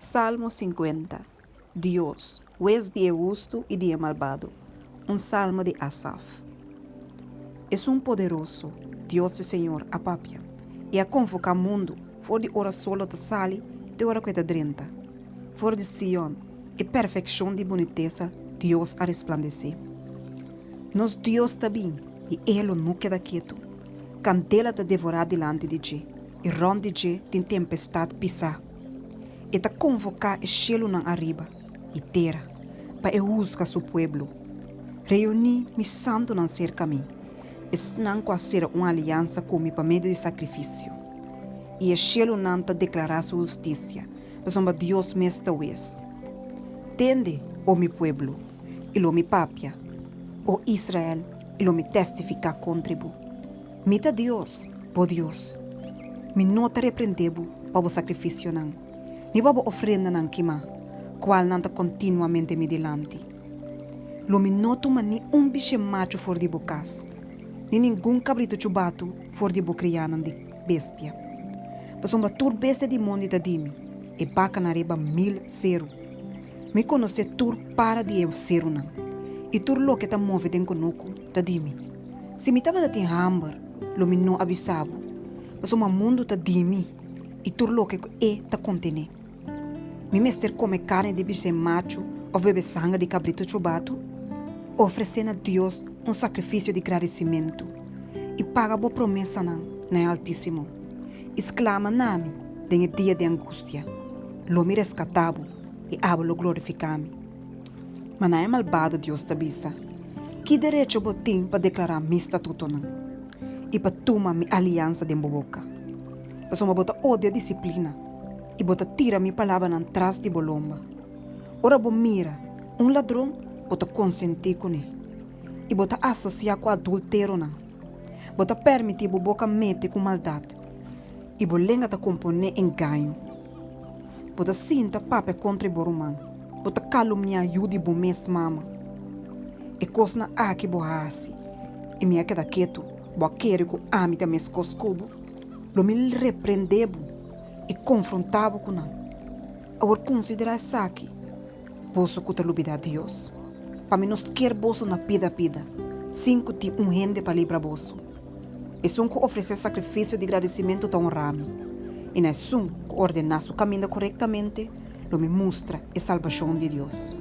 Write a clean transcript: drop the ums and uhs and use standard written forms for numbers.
Salmo 50 Dios, Hues di e hustu i di e malbado. Un salmo di Asaf. Esun Poderoso, Dios e Señor, a papia, i a konvoká mundu for di ora solo ta sali te ora ku e ta drenta. For di Sion, e perfekshon di bunitesa, Dios a resplandesé. Nos Dios ta bin, i E lo no keda ketu. Kandela ta devorá dilanti di dje, i rònt di dje tin tempestat pisá. E ta konvoká e shelunan ariba i tera pa e husga su pueblo. Reuní mi santunan serka mi, esnan ku a sera un aliansa ku mi pa medio di sakrifisio. I e shelunan ta deklará su hustisia, pasobra Dios mes ta hues. Tende, o mi pueblo, i lo mi papia, o Israel, i lo mi testifiká kontra bo. Mi ta Dios, bo Dios. Mi no ta reprendé bo pa bo sakrifisionan, ni pa bo ofrendanan kimá, kualnan ta kontinuamente mi dilanti. Lo mi no tuma ni un bishe machu for di bo kas, ni ningun kabritu chubatu for di bo kriánan di bestia. Pasobra tur bestia di mondi ta di mi, e bakanan riba mil seru. Mi konosé tur para di e serunan, i tur loke ta move den kunuku ta di mi. Si mi tabata tin hamber, lo mi no a bisa bo, pasobra mundu ta di mi i tur loke ku e ta kontené. Mi mester kome karni di bisé machu òf bebe sanger di kabritu chubatu? Ofresé na Dios un sakrifisio di gradisimentu i paga bo promesanan na e Altísimo, i sklama na mi den e dia di angustia. Lo mi reskatá bo i abo lo glorifiká mi. Ma na e malbado Dios ta bisa, Ki derecho bo tin pa deklará mi statutonan i pa tuma mi aliansa den bo boka? Pasobra bo ta odia disiplina i bo ta tira mi palabranan tras di bo lomba. Ora bo mira un ladron, bo ta konsentí kuné i bo ta asosiá ku adulteronan. Bo ta permití bo boka mete ku maldat i bo lenga ta komponé engaño. Bo ta sinta papia kontra bo ruman, bo ta kalumniá yu di bo mes mama. E kosnan aki bo hasi, i mi a keda ketu, bo a kere ku ami ta meskos ku bo? Lo mi reprendé bo i konfrontá bo ku nan. Awor konsiderá esaki, boso ku ta lubidá Dios, pa mi no sker boso na pida pida, sin ku tin un hende pa libra boso. Esun ku ofresé sakrifisio di gradisimentu ta onrá mi, i na esun ku ordená su kaminda korektamente lo mi mustra e salbashon di Dios.